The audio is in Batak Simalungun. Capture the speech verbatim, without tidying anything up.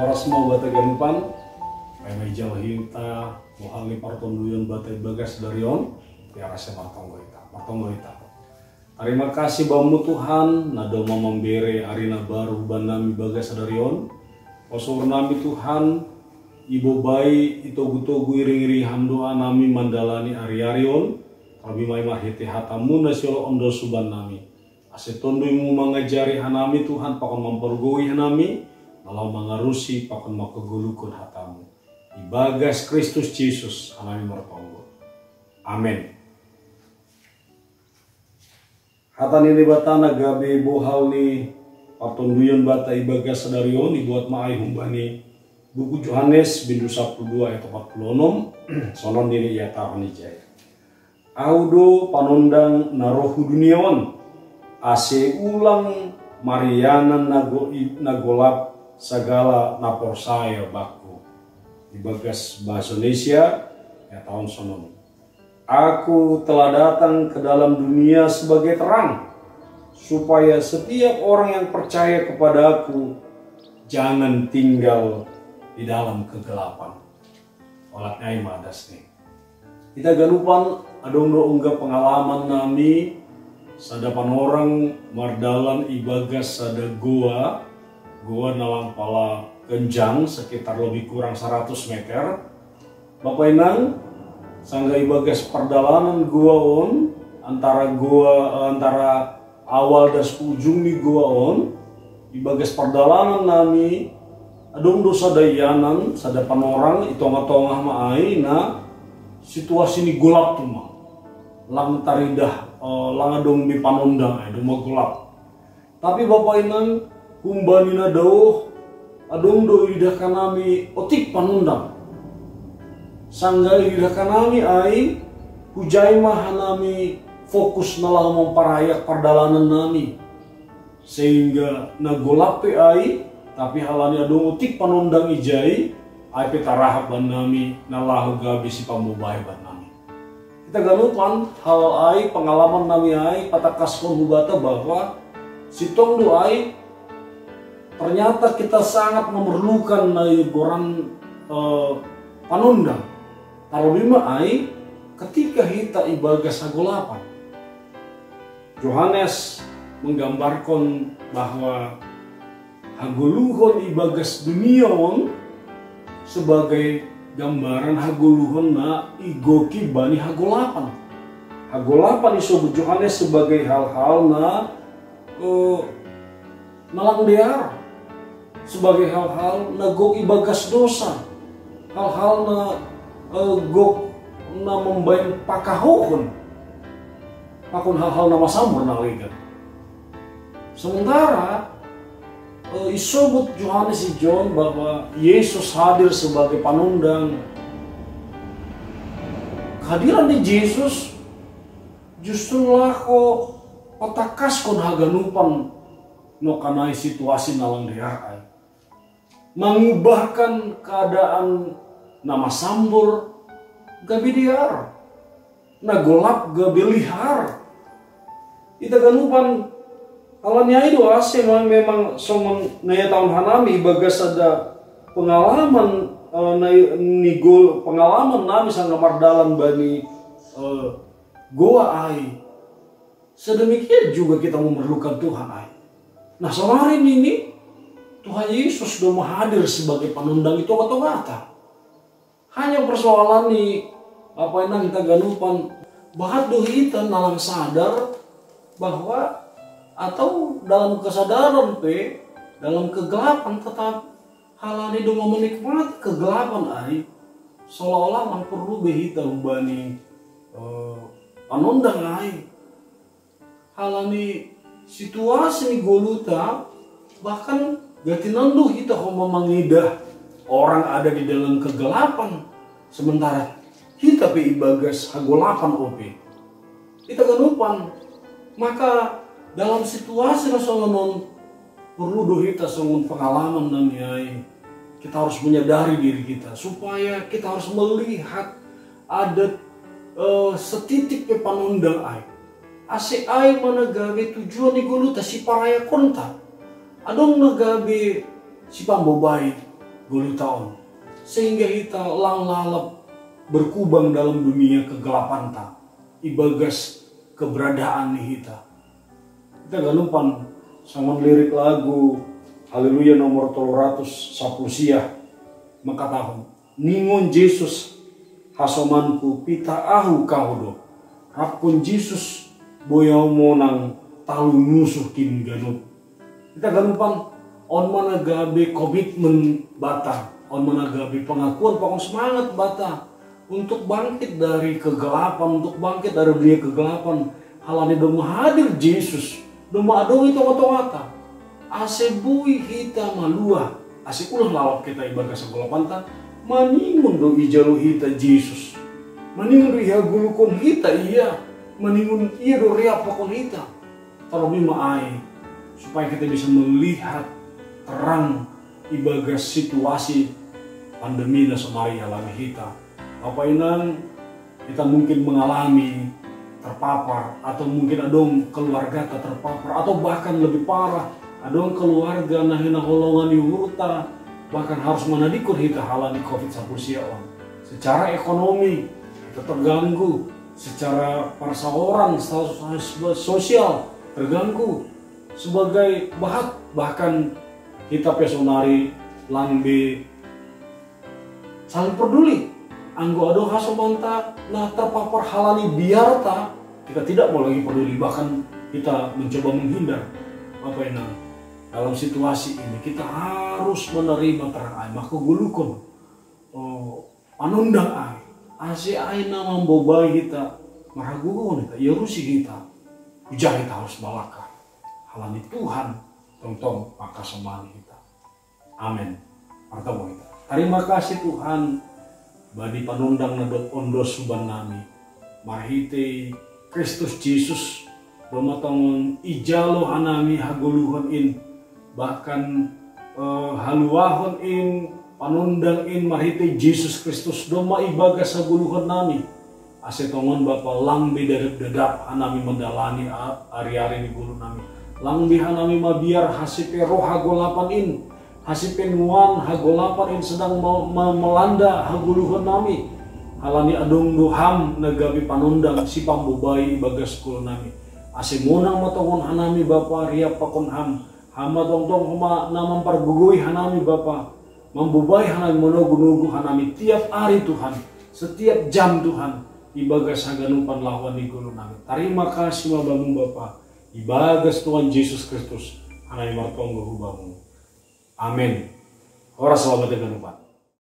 Ora semua bata ganupan, paima ijalo hita bohal ni partonduyon bata ibagas sadari on, biar asa martonggo hita, martonggo hita. Tarima kasih bamu Tuhan, na doma mambere ari na baru huban nami ibagas sadari on. Pasaor nami Tuhan, ibobai itogu-togu iring-iring ham doa nami mandalani ari-ari on, tarlebih mai marhite hatamu na sihol ondos huban nami. Ase tonduimu mangajari hanami Tuhan, pakon mampargogoi hanami, na laho mangarusi pakon mangkagoluhkon hatamu. Ibagas Kristus Jesus hanami martonggo. Amen. Hata ni Debata na gabe bohal ni partonduyon bata ibagas sadari on ibuat ma ai humbani buku Johannes bindu sapuluh dua ayat empat puluh enam. Sonon nini ia tahun ijai. Ahu do panondang na roh hu dunia on, ase ulang marianan na go-, na golap sagala na porsaya bakku. Ibagas bahasa Indonesia, ia tahun sonon. Aku telah datang ke dalam dunia sebagai terang, supaya setiap orang yang percaya kepada-Ku jangan tinggal di dalam kegelapan. Olat ngai madas ni. Ita ganupan adong do ongga pengalaman nami, sada panorang mardalan ibagas sada goa, goa na lang pala genjang sekitar lebih kurang seratus meter. Bapa inang, sangga ibagas pardalanan goa on, antara goa, antara awal das ujung ni goa on, ibagas pardalanan nami, adong do sada ianan, sada panorang, i tongah-tongah ma ai, na situasi ni golap tu ma. Lang taridah, eh, lang adong be panondang ai, doma golap. Tapi bapa inang, humbani na daoh, adong do ididah hanami otik panondang. Sangga ididah hanami ai, hujai ma hanami fokus na laho mamparayak pardalanan nami. Sehingga na golap pe ai, tapi halani adong otik panondang ijai, ai pe tarahap bannami na laho gabe sipambobai bannami. Ita ganupan hal ai, pengalaman nami ai patakaskon hubata bahwa sintong do ai, ternyata kita sangat memerlukan na i goran, eh, panondang. Tarlebih ma ai ketika hita ibagas hagolapan. Johannes menggambarkan bahwa hagoluhon ibagas dunia on sebagai gambaran hagoluhon na igoki bani hagolapan. Hagolapan isobut Johannes sebagai hal-hal na, eh, na lang dear, sebagai hal-hal na gok ibagas dosa, hal-hal na, eh, gok na mambahen pakahohon, pakon hal-hal na masambor na legan. Sementara, eh, isobut Johannes ijon bahwa Yesus hadir sebagai panondang. Kehadiran ni Yesus justru laho patakaskon haganupan nongkanai situasi na lang dear ai. Mengubahkan keadaan na masambor gabe dear, na golap gabe lihar. Ita ganupan, halani ai do ase ma-, memang songon na ihatahon hanami ibagas sada pengalaman, eh, na i-, ni gol-, pengalaman nami sangga mardalan bani, eh, goa ai. Sedemikian juga kita memerlukan Tuhan ai. Nah, saonari nini, Tuhan Yesus doma hadir sebagai panondang i tongah-tongahta. Hanya persoalan ni, bapa inang, hita ganupan, bahat do hita na lang sadar bahwa atau dalam kesadaran pe, dalam kegelapan tetap halani doma menikmati kegelapan ai, seolah-olah lang perlu be hita humbani, eh, panondang ai. Halani situasi ni goluhta, bahkan ga tinan do hita homa mangidah orang ada di dalam kegelapan, sementara hita pe ibagas hagolapan ope. Ita ganupan, maka dalam situasi na songon on, perlu do hita songon pengalaman nami ai. Kita harus menyadari diri kita, supaya kita harus melihat ada, eh, setitik pe panondang ai. Ase ai ma na gabe tujuan ni goluhta, siparayakonta. Adong na gabe sipambobai, goluta on, sehingga hita lang lalap berkubang dalam dunia kegelapan ta, ibagas keberadaan ni hita. Kita ganupan songon lirik lagu Haleluya nomor tolu ratus sapuluh sia mangkatahon, ningon Jesus hasomanku, pita ahu kaho do. Rapkon Jesus boi ahu monang, talu nusuh kin ganup. Kita ganupan on ma na gabe komitmen bata, on ma na gabe pengakuan pakon semangat bata untuk bangkit dari kegelapan, untuk bangkit dari dunia kegelapan. Halani domma hadir Jesus, domma adong i tonga-tongata. Ase boi hita maluah, ase ulah lalap hita ibagas hagelapanta, maningon do ijalo hita Jesus. Maningon do ihagoluhon hita ia, maningon ia do riap pakon hita. Terlebih ma ai, supaya kita bisa melihat terang ibagas situasi pandemi na sonari ialami hita. Bapa inang, kita mungkin mengalami terpapar, atau mungkin adong keluargata terpapar, atau bahkan lebih parah, adong keluarga na hinaholongan ni uhurta, bahkan harus manadingkon hita halani covid sapuluh sia on. Secara ekonomi kita terganggu, secara persaoran, status sosial terganggu, sebagai bahat, bahkan hita pe sonari lang be saling peduli. Anggo adong hasomanta na terpapar halani biarta, kita tidak mau lagi peduli, bahkan kita mencoba menghindar. Bapa inang, dalam situasi ini kita harus menerima terang ai, mangkagoluhon, oh, panondang ai, ase ai na mambobai hita, marhagogoon hita, iarusi hita. Huja hita harus malangkah, halani Tuhan tongtong mangkasomani hita. Amen. Martonggo hita. Tarima kasih Tuhan, bani panondang na dob ondos huban nami. Marhitei Kristus Jesus, domma tongon ijalo hanami hagoluhon in, bahkan, eh, haluahon in, panondang in marhitei Jesus Kristus, domma ibagas hagoluhon nami. Ase tongon Bapa, lang be dadap-dadap hanami mandalani a-, ari-ari ni goluh nami. Lang be hanami mabiar hasipe roh hagolapan in, hasipe nuan hagolapan in sedang ma-, ma-, melanda hagoluhon nami. Halani adong do Ham na gabe panondang sipambobai ibagas goluh nami. Ase monang ma tongon hanami Bapa riap pakon Ham. Ham ma tongtong homa na mampargogoi hanami Bapa. Mambobai hanami, manogu-nogu hanami tiap ari Tuhan, setiap jam Tuhan, ibagas haganupan lahoan ni goluh nami. Tarima kasih ma Bamu Bapa, ibagas Tuhan Jesus Kristus, hanami martonggo hu Bamu. Amen. Horas ma banta haganupan.